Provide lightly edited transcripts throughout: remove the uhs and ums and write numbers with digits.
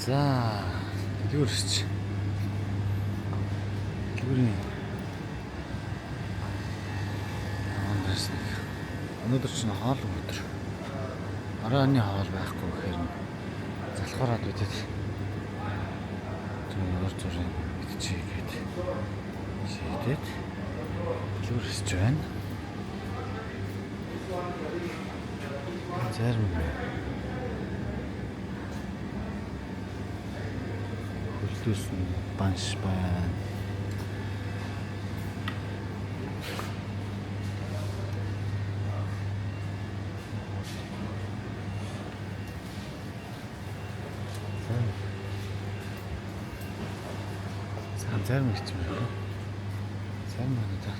За, дэлгүүр өсч. Дэлгүүрийн ондоос нэг. Өнөөдөр чинь хоол өдөр. Оройн хоол байхгүй гэхээр нь залхуураад бидэд зүгээр уур зүрийн идчихье гээд шийдээд дэлгүүр өсч байна. Зарим хөлдөөсөн банш байна. За зарим их юм байна. Зарим байна та.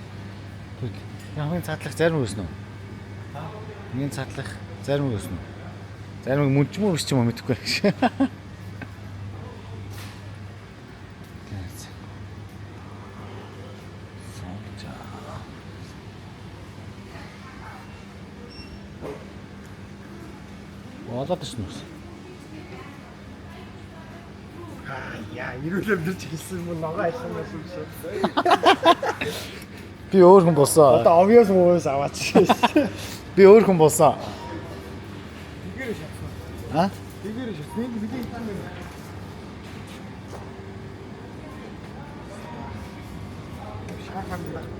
Тэгвэл хамгийн цаатлах зарим өснө үү? Хамгийн цаатлах зарим өснө үү? Зарим мөн ч юм уу биш ч юм уу мэдэхгүй байх шээ. Солжа. Болоод ирсэн үү? Аа яа, эрүүл амьдарч эхэлсэн юм ногоо айлсан байсан юм шиг. Би өөр хүн болсон. Одоо obvious moves аваач. Би өөр хүн болсон. Тэгээрээ шатсан. А? Тэгээрээ шатсан. Энд бидний юм байна. Шахам байна.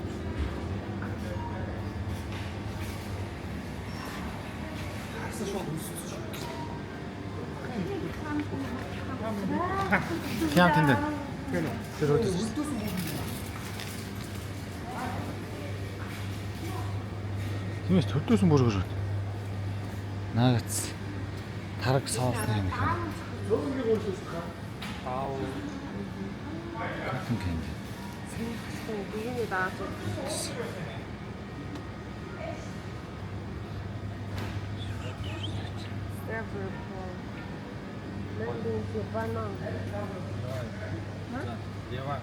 Харсан шууд өссөн. Хям тэнд. Гэнэ. Тэр өөдөөс. Тиймээс төлдөөсөн бүргэр. Нагц. Тараг соусны юм их. Зөөнгийн гоош өсөх. Аа. Cotton candy. Биений дааж. Strawberry. Нандин банан. Ява.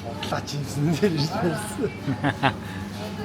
Худлаа чимсэн дээр ирсэн.